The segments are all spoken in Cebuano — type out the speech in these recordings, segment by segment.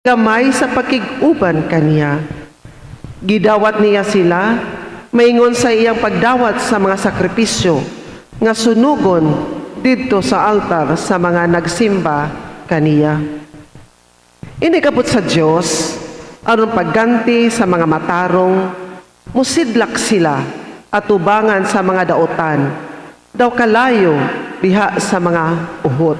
Gamay sa pakig-uban kaniya. Gidawat niya sila maingon sa iyang pagdawat sa mga sakripisyo nga sunugon didto sa altar sa mga nagsimba kaniya. Inig-abot sa Dios aron pagganti sa mga matarong, musidlak sila atubangan sa mga daotan, daw kalayo diha sa mga uhot.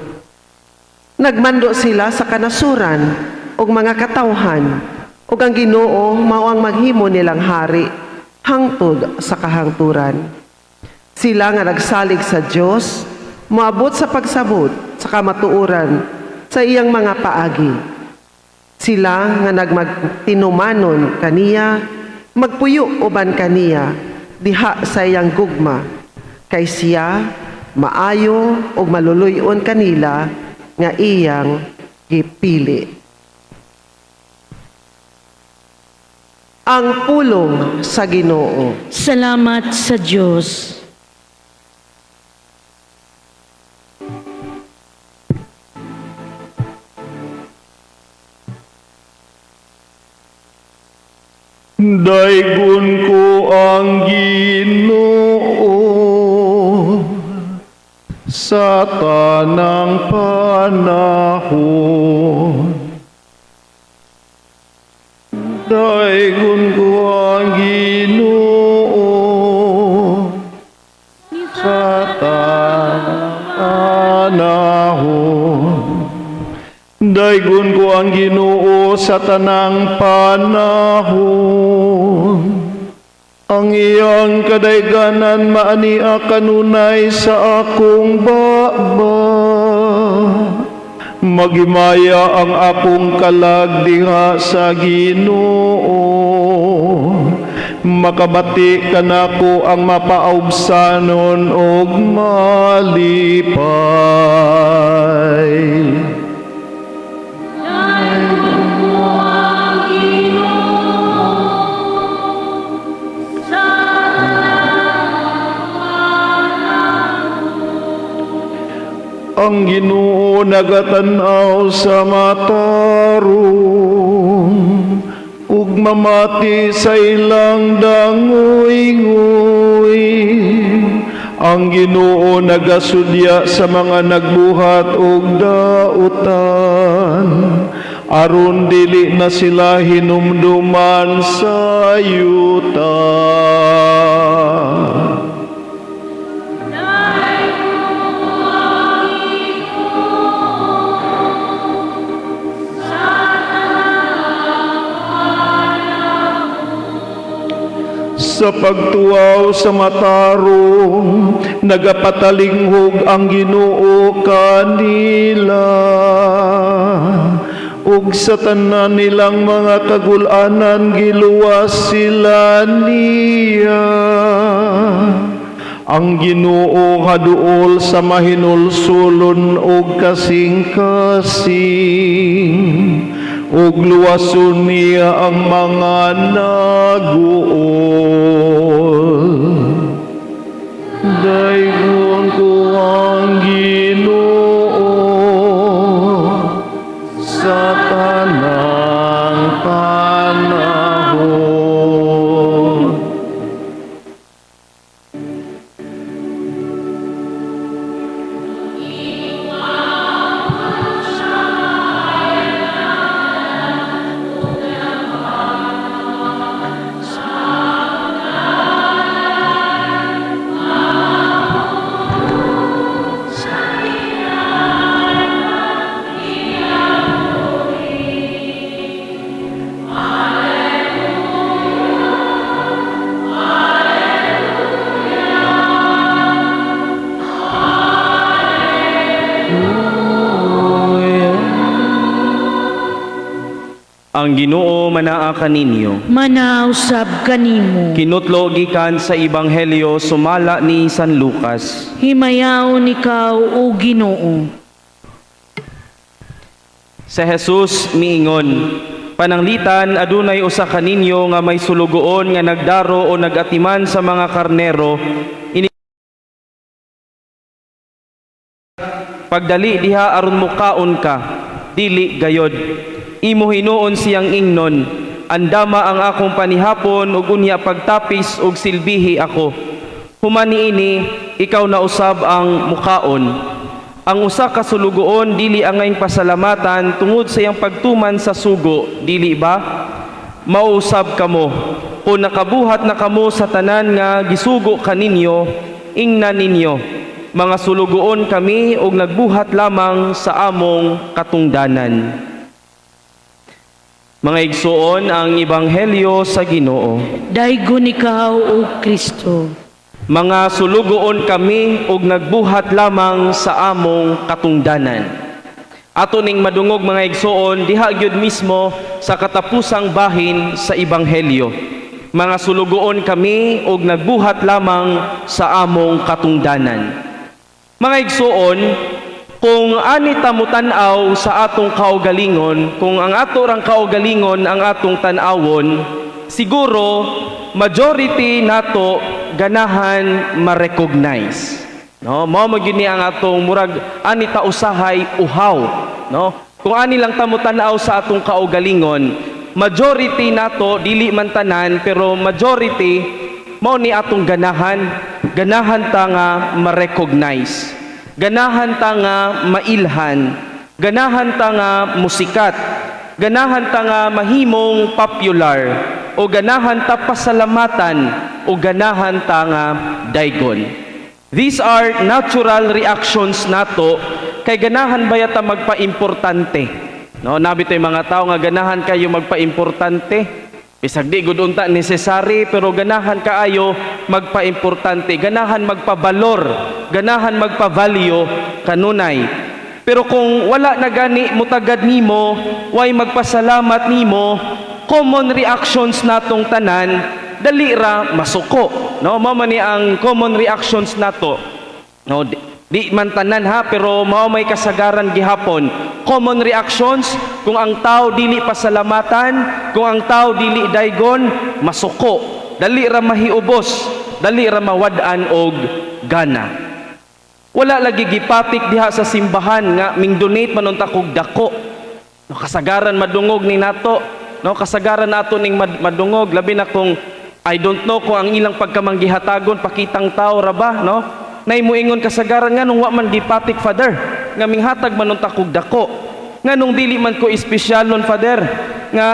Nagmando sila sa kanasuran ug mga katawhan, ug ang Ginoo mao ang maghimo nilang hari hangtod sa kahangturan. Sila nga nagsalig sa Dios moabot sa pagsabot sa kamatuoran sa iyang mga paagi. Sila nga nagmatinumanon kaniya magpuyo uban kaniya diha sa iyang gugma, kay siya maayo ug maluluy-on kanila nga iyang gipili. Ang pulong sa Ginoo. Salamat sa Diyos. Daygon ko ang Ginoo sa tanang panahon. Daygon ko ang Ginoo sa tanang panahon. Daygon ko ang Ginoo sa tanang panahon. Ang iyang kadayganan maania kanunay sa akong baba. Maghimaya ang akong kalag diha sa Ginoo. Makabati kanako ang mapaubsanon og malipay. Ang Ginoo nagatan-aw sa matarong ug mamati sa ilang dangoy-ngoy. Ang Ginoo nagasudya sa mga nagbuhat og dautan aron dili na sila hinumduman sa yuta. Sa pagtuaw sa matarong, nagapatalinghog ang Ginoo kanila. Ug sa tanan nilang mga kagul-anan, giluwas sila niya. Ang Ginoo haduol sa mahinulsulon og kasing-kasing, ug luwason niya ang mga naguol. Daygon ko ang Ginoo sa tanang panahon. Ang Ginoo manaa kaninyo. Manausab kanimo. Kinutlo gikan sa Ebanghelyo sumala ni San Lucas. Himayaon ikaw, o Ginoo. Sa Jesus miingon, pananglitan adunay usa kaninyo nga may sulugoon nga nagdaro o nagatiman sa mga karnero, ini pagdali diha aron mukaon ka, dili gayod. Imo hinuon siyang ingnon, "Andama ang akong panihapon ug unya pagtapis ug silbihi ako. Human niini, ikaw na usab ang mukaon." Ang usa ka sulugoon dili angayng pasalamatan tungod sa iyang pagtuman sa sugo, dili ba? Mao usab kamo, kung nakabuhat na kamo sa tanan nga gisugo kaninyo, ingna ninyo, "Mga sulugoon kami ug nagbuhat lamang sa among katungdanan." Mga igsuon, ang ebanghelyo sa Ginoo. Daygon ikaw, O Kristo. Mga sulugoon kami ug nagbuhat lamang sa among katungdanan. Ato ning madungog, mga igsuon, diha gyud mismo sa katapusang bahin sa ebanghelyo. Mga sulugoon kami ug nagbuhat lamang sa among katungdanan. Mga igsuon, kung ani ta mo tan-aw sa atong kaugalingon, kung ang ato rang kaugalingon ang atong tan-awon, siguro majority nato ganahan ma-recognize. No, mao man gyud ni ang atong murag ani ta usahay uhaw, no? Kung ani lang ta mo tan-aw sa atong kaugalingon, majority nato, dili man tanan, pero majority, mao ni atong ganahan, ganahan ta nga ma-recognize. Ganahan ta nga mailhan, ganahan ta nga musikat, ganahan ta nga mahimong popular, o ganahan ta pasalamatan, o ganahan ta nga daygon. These are natural reactions nato kay ganahan baya ta magpaimportante. No, naa bitoy mga tao nga ganahan kayo magpaimportante. Bisag di gud unta necessary, pero ganahan kaayo magpaimportante, ganahan magpabalor, ganahan magpa-value kanunay. Pero kung wala na gani mutagad nimo, way magpasalamat nimo, common reactions natong tanan, dali ra masuko. No, mao man ni ang common reactions nato. No, di man tanan ha, pero mao may kasagaran gihapon. Common reactions kung ang tao dili pasalamatan, kung ang tao dili daygon, masuko. Dali ra mahiubos, dali ra mawad-an og gana. Wala lagi gipatik diha sa simbahan nga ming-donate man unta kog dako. No, kasagaran madungog ni nato. No, kasagaran nato ning madungog, labi na kung, I don't know kung ang ilang pagkamanggihatagon pakitang tao ra ba, no? Nay muingon kasagaran nga nung wa man gipatik, Father, nga minghatag man unta kog dako. Nga nung dili man ko espesyalon, Father, nga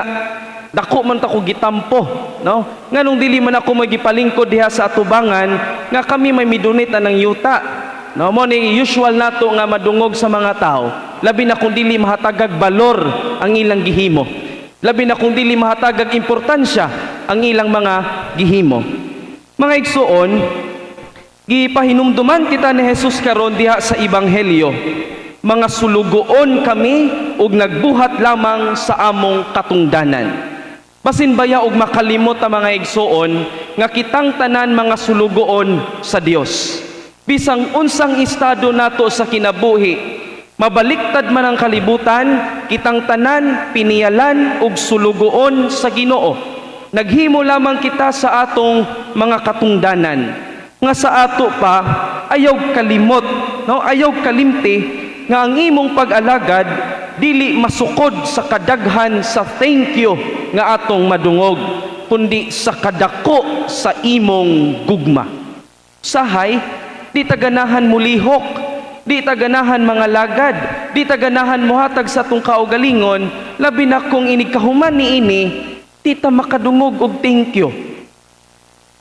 dako man ta ko gitampo, no? Nga nung dili man ako magipalingkod diha sa atubangan nga kami may midonate na ng yuta. No, mo ni usual nato nga madungog sa mga tao, labi na kung dili mahatagag balor ang ilang gihimo. Labi na kung dili mahatagag importansya ang ilang mga gihimo. Mga igsuon, gipahinumduman kita ni Jesus karon diha sa ebanghelyo. Mga sulugoon kami ug nagbuhat lamang sa among katungdanan. Basin baya og makalimot ang mga igsuon nga kitang tanan mga sulugoon sa Dios. Bisang unsang estado nato sa kinabuhi, mabaliktad man ang kalibutan, kitang tanan piniyalan ug sulugoon sa Ginoo. Naghimo lamang kita sa atong mga katungdanan. Nga sa ato pa ayaw kalimot, no? Ayaw kalimti nga ang imong pag-alagad dili masukod sa kadaghan sa thank you nga atong madungog, kundi sa kadako sa imong gugma. Sahay, di ta ganahan mulihok, di ta ganahan mga lagad, di ta ganahan mohatag sa atong kaugalingon, labi na kung inigkahuman niini, di ta makadungog og thank you.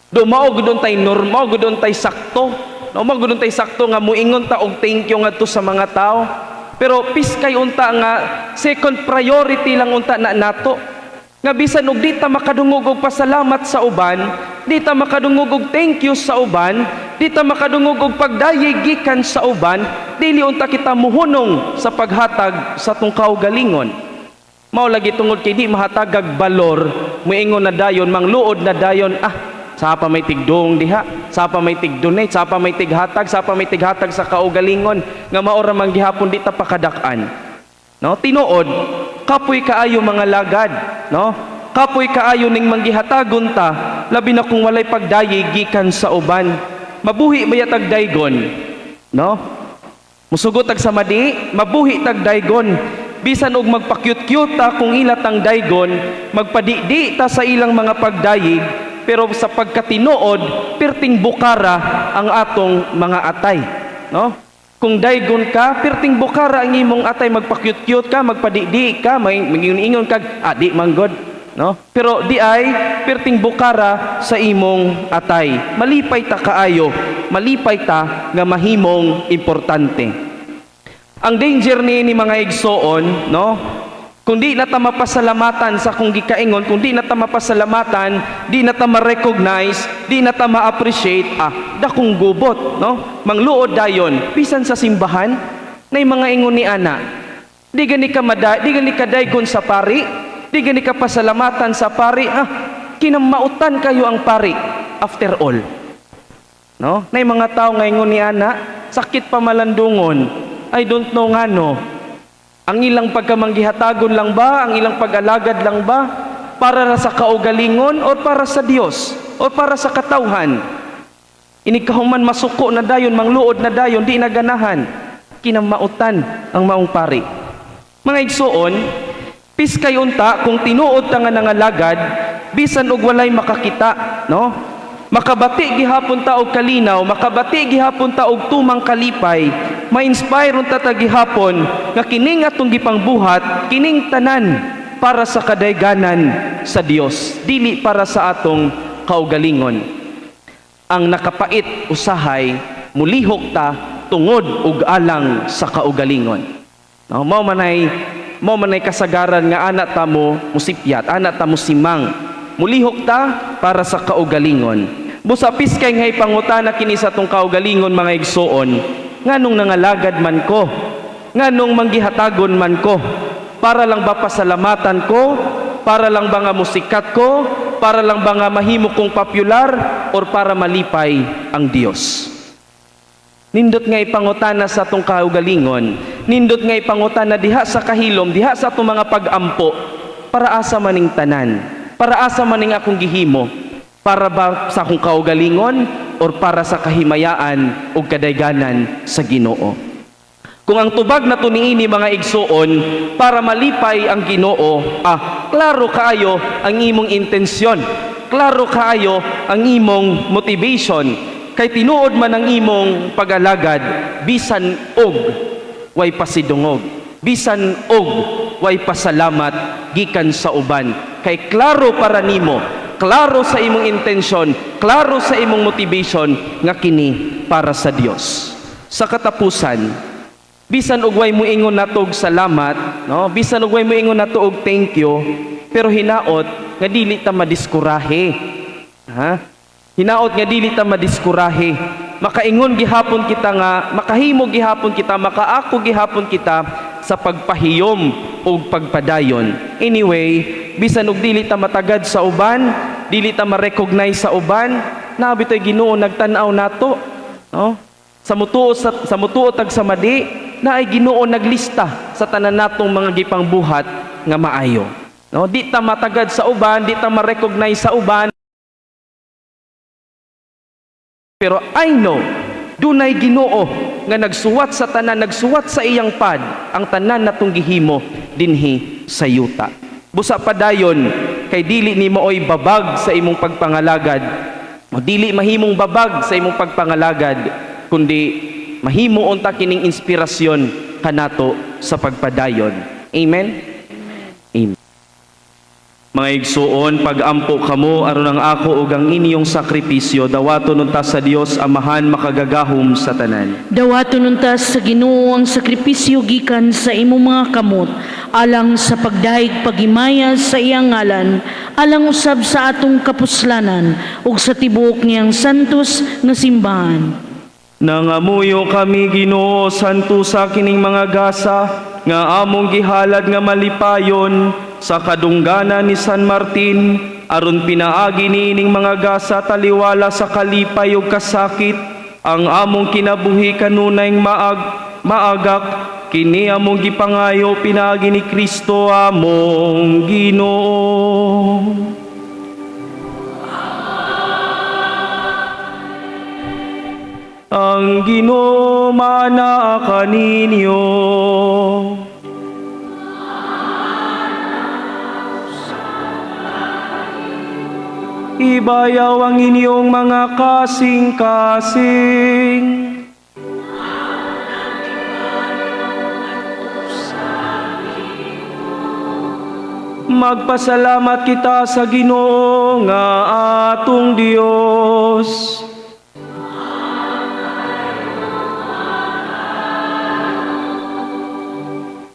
Do mao gud tay normal, gud tay sakto. No, mao gud tay sakto nga muingon ta og thank you ngadto sa mga tao. Pero piskay unta nga second priority lang unta na nato. Nga bisan og di ta makadungog og pasalamat sa uban, di ta makadungog og thank you sa uban, di ta makadungog og pagdayeg gikan sa uban, dili unta kita muhunong sa paghatag sa atong kaugalingon. Mao lagi tungod kay di mahatagag balor, muingon na dayon, mangluod na dayon, "Ah, sa pa may tigdong diha, sa pa may tigdonate, sa pa may tighatag, sa pa may tighatag sa kaugalingon," nga mao ra man gihapon di ta pakadak-an. No, tinuod, kapoy kaayo mga lagad, no? Kapoy kaayo ning manggihatagon ta, labi na kung walay pagdayeg gikan sa uban. Mabuhi ba tag daygon? No? Musugot tag samadi, mabuhi tag daygon. Bisan og magpa-cute-cute ta kung ila tang daygon, magpadidi ta sa ilang mga pagdayeg, pero sa pagkatinuod, perting bukara ang atong mga atay, no? Kung daygon ka, perting bukara ang imong atay, magpa-cute-cute ka, magpadidi ka, may ingon kag di manggod, no? Pero di ay perting bukara sa imong atay. Malipay ta kaayo, malipay ta nga mahimong importante. Ang danger ni mga igsoon, no? Kung di na ta mapasalamatan sa kung gikaingon, kung di na ta mapasalamatan, di na ta ma-recognize, di na ta ma-appreciate, dakong gubot, no? Mangluod dayon, bisan sa simbahan, nay mga ingon ni ana. Di gani ka di gani ka daygon sa pari, di gani ka pasalamatan sa pari, kinamautan kayo ang pari after all. No? Nay mga tao nga ingon ni ana, sakit pa malandungon. I don't know ngano. Ang ilang pagkamanggihatagon lang ba? Ang ilang pag-alagad lang ba? Para ra sa kaugalingon or para sa Dios or para sa katawhan? Inig kahuman masuko na dayon, mangluod na dayon, di na ganahan. Kinamautan ang maong pari. Mga igsoon, piskay unta kung tinuod ta nga nangalagad, bisan og walay makakita, no? Makabati gihapon ta og kalinaw, makabati gihapon ta og tumang kalipay, ma-inspire unta ta gihapon nga kining atong gipangbuhat, kining tanan para sa kadayganan sa Dios, dili para sa atong kaugalingon. Ang nakapait usahay mulihok ta tungod ug alang sa kaugalingon. No, mao manay kasagaran nga ana ta mo musipyat, ana ta mo simang. Mulihok ta para sa kaugalingon. Busa piskay nga ipangutana kini sa atong kaugalingon, mga igsoon, nganong nangalagad man ko, nganong manggihatagon man ko, para lang ba pasalamatan ko, para lang ba nga musikat ko, para lang ba nga mahimo kong popular, or para malipay ang Dios? Nindot nga ipangutana sa atong kaugalingon, nindot nga ipangutana diha sa kahilom, diha sa atong mga pag-ampo, para asa maning tanan, para asa maning akong gihimo, para ba sa akong kaugalingon or para sa kahimayaan o kadayganan sa Ginoo? Kung ang tubag na niini, mga igsuon, para malipay ang Ginoo, klaro kaayo ang imong intensyon, klaro kaayo ang imong motivation, kay tinuod man ang imong pag-alagad, bisan og way pasidungog, bisan og way pasalamat gikan sa uban, kay klaro para nimo, klaro sa imong intensyon, klaro sa imong motivation nga kini para sa Dios. Sa katapusan, bisan og way mo ingon nato og salamat, no? Bisan og way mo ingon nato og thank you, pero hinaot nga dili ta madiskurahe. Ha? Hinaot nga dili ta madiskurahe. Makaingon gihapon kita nga makahimo gihapon kita, makaako gihapon kita sa pagpahiyom ug pagpadayon. Anyway, bisan og dili ta matagad sa uban, dili ta ma-recognize sa uban, naa bitoy Ginoo nagtan-aw nato, no? Sa mutuo tag samadi, naay Ginoo naglista sa tanan natong mga gipangbuhat nga maayo. No, di ta matagad sa uban, di ta ma-recognize sa uban. Pero I know, dunay Ginoo nga nagsuwat sa tanan, nagsuwat sa iyang pad ang tanan natong gihimo dinhi sa yuta. Busa padayon kay dili nimo oy babag sa imong pagpangalagad. O dili mahimong babag sa imong pagpangalagad, kundi mahimo unta kining inspirasyon kanato sa pagpadayon. Amen. Amen. Mga igsuon, pag-ampo kamo aron ang ako ug ang inyong sakripisyo dawaton unta sa Dios Amahan makagagahom sa tanan. Dawaton unta sa Ginoo ang sakripisyo gikan sa imong mga kamot alang sa pagdayeg paghimaya sa iyang ngalan, alang usab sa atong kapuslanan ug sa tibuok niyang santos nga simbahan. Nangamuyo kami, Ginoo, santusa kining mga gasa nga among gihalad nga malipayon sa kadungganan ni San Martin, aron pinaagi niining mga gasa taliwala sa kalipay ug kasakit ang among kinabuhi kanunay maagak. Kini among gipangayo pinaagi ni Kristo among Ginoo. Ang Ginoo maanaa kaninyo. Ibayaw ang inyong mga kasing-kasing. Magpasalamat kita sa Ginoo nga atong Dios.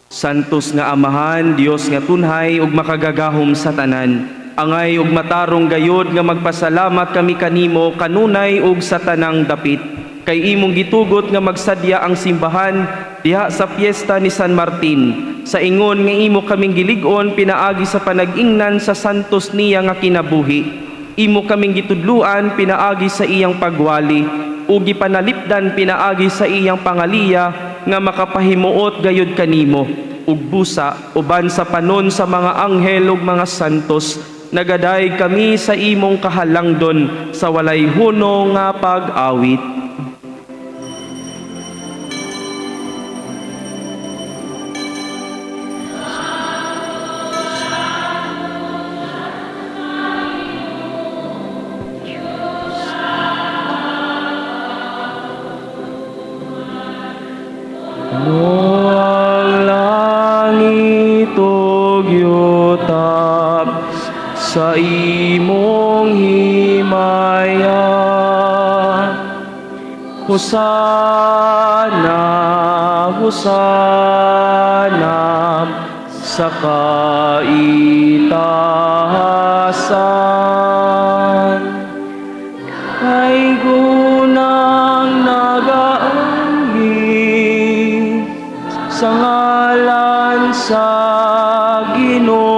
Santos nga Amahan, Dios nga tunhay ug makagagahom sa tanan. Angay ug matarong gayod nga magpasalamat kami kanimo kanunay ug sa tanang dapit. Kay imong gitugot nga magsadya ang simbahan diha sa piyesta ni San Martin. Sa ingon nga imo kaming gilig-on pinaagi sa panag-ingnan sa santos niya nga kinabuhi. Imo kaming gitudluan pinaagi sa iyang pagwali ug gipanalipdan pinaagi sa iyang pangaliya nga makapahimuot gayud kanimo ug busa uban sa panon sa mga anghel ug mga santos nagaday kami sa imong kahalangdon sa walay huno nga pag-awit. Puno ang langit ug yuta sa imong himaya. Hosana, Hosana sa kaitaasan. Kay gunang nagaanhi sa ngalan sa Ginoo.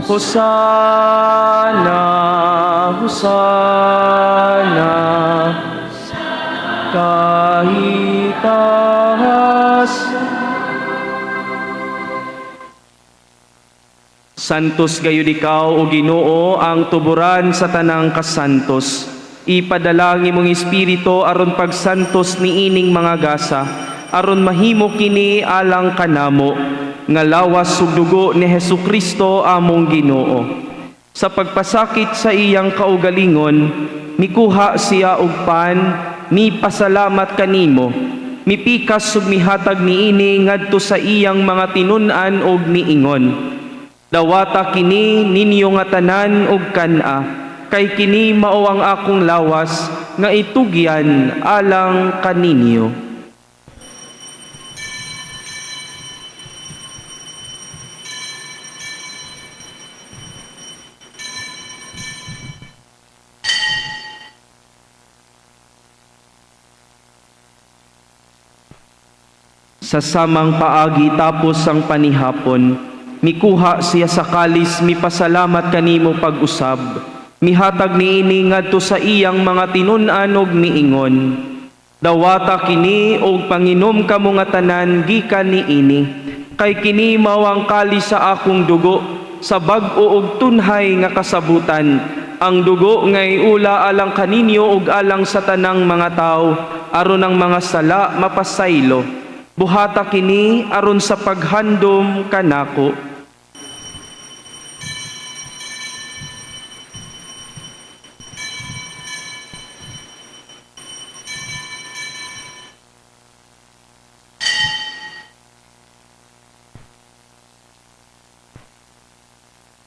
Hosana, Hosana kahitaas. Santos gayud ikaw o Ginoo ang tuburan sa tanang kasantos. Ipadala ang imong espiritu aron pagsantos niining mga gasa, aron mahimo kini alang kanamo nga lawas ug dugo ni Hesukristo among Ginoo. Sa pagpasakit sa iyang kaugalingon, mikuha siya og pan, mipasalamat kanimo, mipikas ug mihatag niini ngadto sa iyang mga tinun-an ug miingon. Dawata kini ninyo nga tanan ug kan-a, kay kini mao ang akong lawas nga itugyan alang kaninyo. Sa samang paagi tapos ang panihapon, mikuha siya sa kalis, mipasalamat kanimo pag-usab. Mihatag niini ngadto sa iyang mga tinun-an og miingon. Dawata kini og panginom kamo nga tanan gikan niini, kay kini mao ang kalis sa akong dugo sa bag-o og tunhay nga kasabutan. Ang dugo nga iula alang kaninyo ug alang sa tanang mga tawo aron ang mga sala mapasaylo. Buhata kini aron sa paghandom kanako.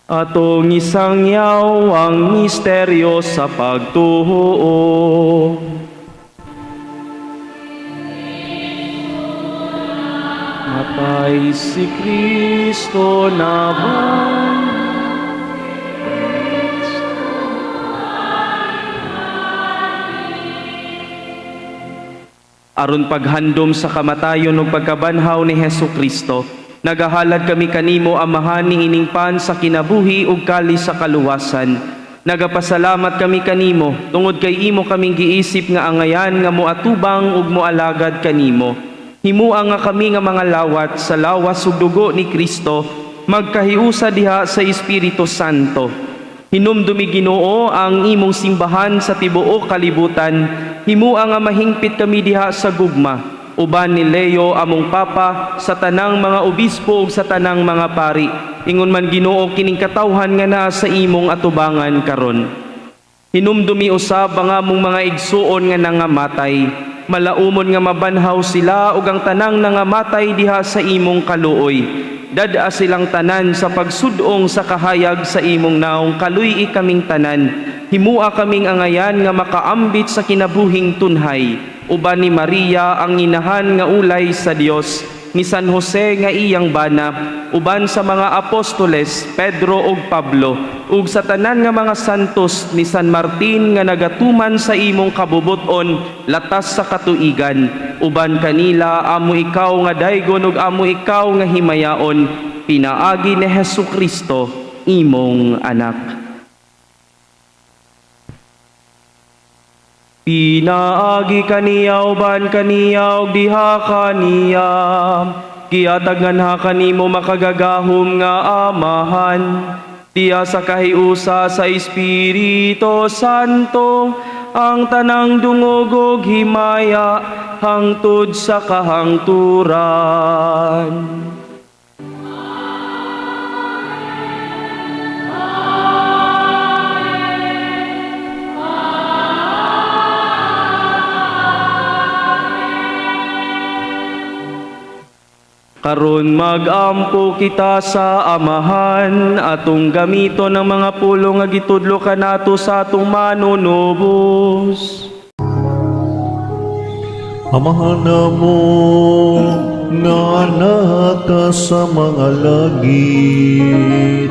Atong isangyaw ang misteryo sa pagtuo. Matay si Kristo na aron paghandom sa kamatayon ug pagkabanhaw ni Hesu Kristo, nagahalad kami kanimo Amahan niining pan sa kinabuhi ug kalis sa kaluwasan. Nagapasalamat kami kanimo tungod kay imo kaming giisip nga angayan nga moatubang ug moalagad kanimo. Himua nga kami nga mga lawat sa lawas ug dugo ni Kristo magkahiusa diha sa Espiritu Santo. Hinumdumi Ginoo ang imong simbahan sa tibuok kalibutan. Himua nga mahingpit kami diha sa gugma uban ni Leo among Papa, sa tanang mga obispo ug sa tanang mga pari, Ingon man Ginoo kining katawhan nga naa sa imong atubangan karon. Hinumdumi usab ang among mga igsuon nga nangamatay. Malaumon nga mabanhaw sila ug ang tanang nangamatay diha sa imong kaluoy. Dad-a silang tanan sa pagsudong sa kahayag sa imong naong, kaluy-i kaming tanan. Himua kaming angayan nga makaambit sa kinabuhing tunhay. Uban ni Maria ang inahan nga ulay sa Dios, ni San Jose nga iyang bana, uban sa mga apostoles Pedro ug Pablo, ug sa tanan nga mga santos, ni San Martin nga nagatuman sa imong kabubut-on latas sa katuigan. Uban kanila amo ikaw nga daygon ug amo ikaw nga himayaon, pinaagi ni Hesus Kristo imong anak. Pinaagi kaniya uban kaniya ug diha kaniya, gihatag nganha kanimo makagagahom nga Amahan, diha sa kahiusa sa Espiritu Santo, ang tanang dungog ug himaya hangtod sa kahangturan. Karon mag-ampo kita sa Amahan, atong gamiton ang mga pulong nga gitudlo kanato sa atong manunubos. Amahan namo nga naka sa mga langit,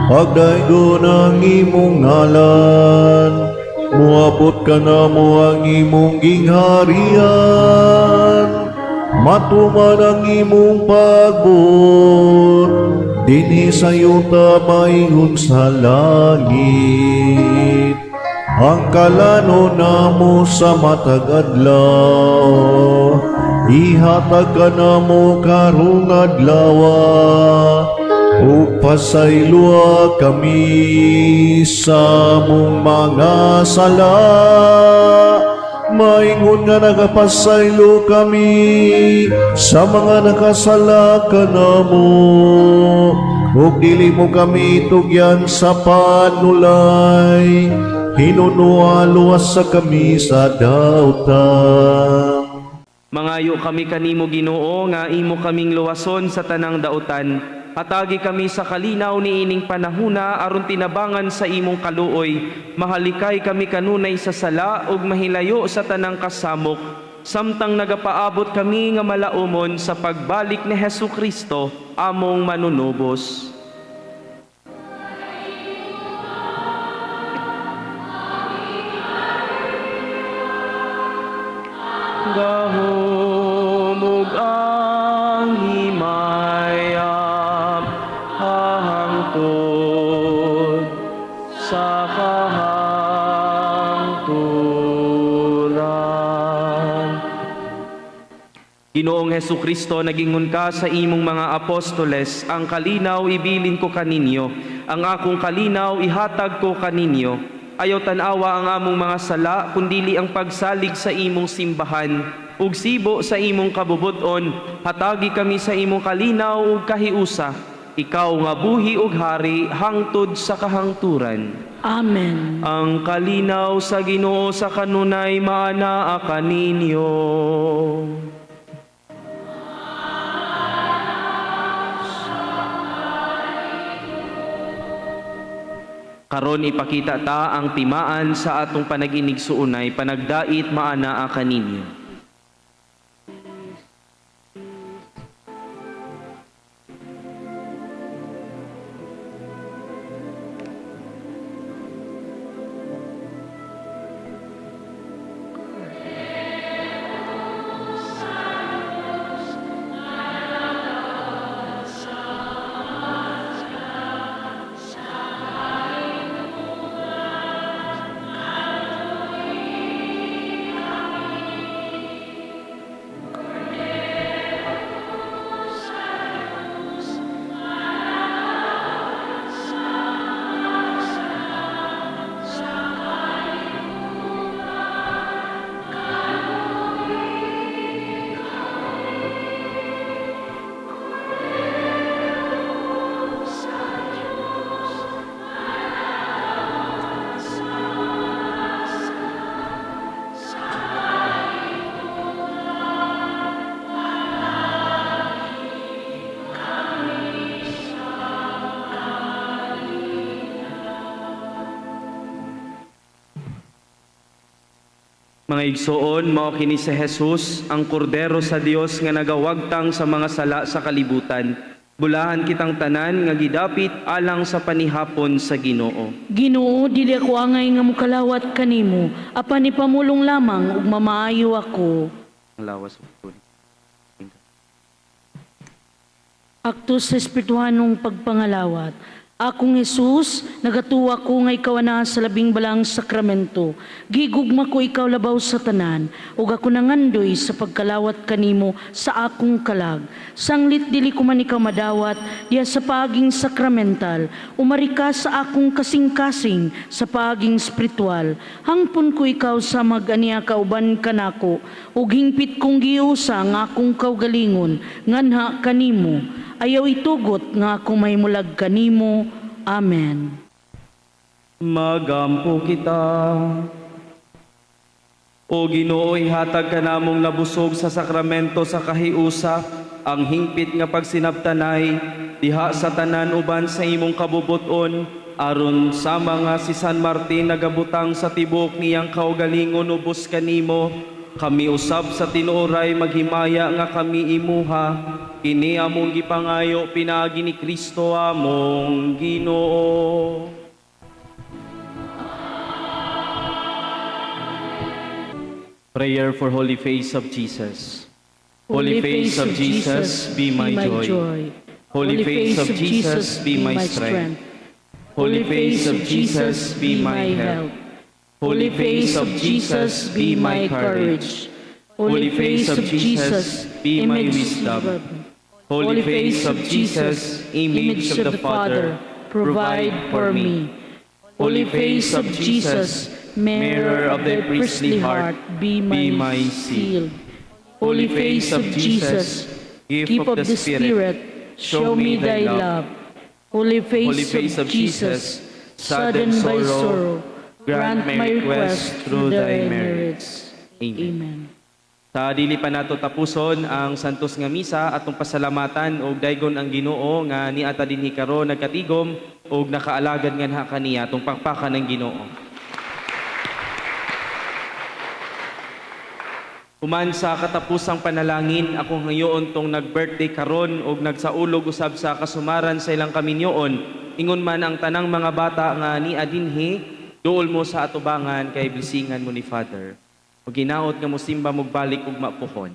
pagdaygon ang imong ngalan, muabot ka namo ang imong gingharian, matuman ang imong pagbuot, dinhi sa yuta maingon sa langit. Ang kalano namo sa matag adlaw, ihatag ka namo karong adlaw, ug pasayloa kami sa among mga sala, maingon nga nagapasaylo kami sa mga nakasala kanamo, ug dili mo kami tugyan sa panulay, hinunoa luwas sa kami sa dautan. Mangayo kami kanimo Ginoo nga imo kaming luwason sa tanang dautan. Hatagi kami sa kalinaw niining panahuna aron tinabangan sa imong kaluoy. Mahalikay kami kanunay sa sala ug mahilayo sa tanang kasamok, samtang nagapaabot kami nga malaumon sa pagbalik ni Hesus Kristo among manunubos. Gahom ug ang himaya hangtod sa kahangturan. Ginoong Hesus Kristo, nagingon ka sa imong mga apostoles, ang kalinaw ibilin ko kaninyo, ang akong kalinaw ihatag ko kaninyo. Ayaw tan-awa ang among mga sala, kundili ang pagsalig sa imong simbahan, ug sibo sa imong kabubut-on, hatagi kami sa imong kalinaw ug kahiusa. Ikaw nga buhi ug hari hangtod sa kahangturan. Amen. Ang kalinaw sa Ginoo sa kanunay maanaa kaninyo. Karon ipakita ta ang timaan sa atong panaginig suunay, panagdait maanaa kaninyo. Mga igsoon, mao kini si Jesus, ang kordero sa Dios nga nagawagtang sa mga sala sa kalibutan. Bulahan kitang tanan nga gidapit alang sa panihapon sa Ginoo. Ginoo, dili ako angay nga mukalawat kanimo, apan ipamulong lamang ug mamaayo ako. Ang lawas ug tuli. Akto sa espirituhanong pagpangalawat. Akong Hesus, nagatuwa ko nga ikaw ana sa labing balaang sakramento. Gigugma ko ikaw labaw sa tanan, ug ako nangandoy sa pagkalawat kanimo sa akong kalag. Sanglit dili ko man ikaw madawat diha sa paaging sakramental, umari ka sa akong kasing-kasing sa paaging espiritual. Hangpon ko ikaw sa mag-aniya kauban kanako, ug hingpit kong giusa ang akong kaugalingon nganha kanimo. Ayaw itugot nga ako mahimulag kanimo. Amen. Magampo kita. O Ginoo, ihatag ka namong nabusog sa sakramento sa kahiusa, ang hingpit nga pagsinabtanay, diha sa tanan uban sa imong kabubuton, aron sa mga si San Martin nagabutang sa tibok niyang kaugalingon ubos kanimo, kami usab sa tinuoray maghimaya nga kami imuha, kini among gipangayo pinaagi ni Kristo among Ginoo. Prayer for Holy Face of Jesus. Holy Face of Jesus, be my joy. Holy Face of Jesus, be my strength. Holy Face of Jesus, be my help. Holy Face of Jesus, be my courage. Holy Face of Jesus, be my wisdom. Holy Face of Jesus, image of the Father, provide for me. Holy Face of Jesus, mirror of the priestly heart, be my shield. Holy Face of Jesus, gift of the Spirit, show me thy love. Holy Face of Jesus, saddened by sorrow, grant my request through thy merits. Amen. Amen. Sa dili pa nato tapuson ang santos nga misa, atong pasalamatan og daygon ang Ginoo nga niata dinhi karon nagkatigom og nakaalagad nganha kaniya, atong pakpakan ang Ginoo. Human sa katapusang panalangin, akong hangayoon tong nag-birthday karon og nagsaulog usab sa kasumaran sa ilang kaminyoon. Ingon man ang tanang mga bata nga nia dinhi, duol mo sa atubangan kay blesingan mo ni Father. Ug ginaot nga mosimba mo balik ug mapuhon.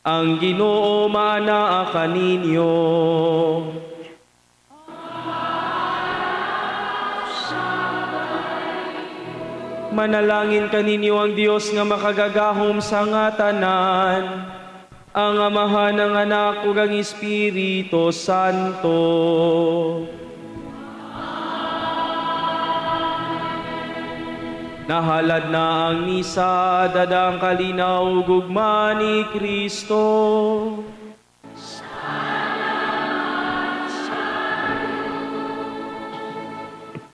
Ang Ginoo maanaa kaninyo. Manalangin kaninyo ang Dios nga makagagahom sa nga tanan, ang Amahan, ang Anak ug ang Espiritu Santo. Nahalad na ang misa, dada ang kalinaw ug gugma ni Kristo.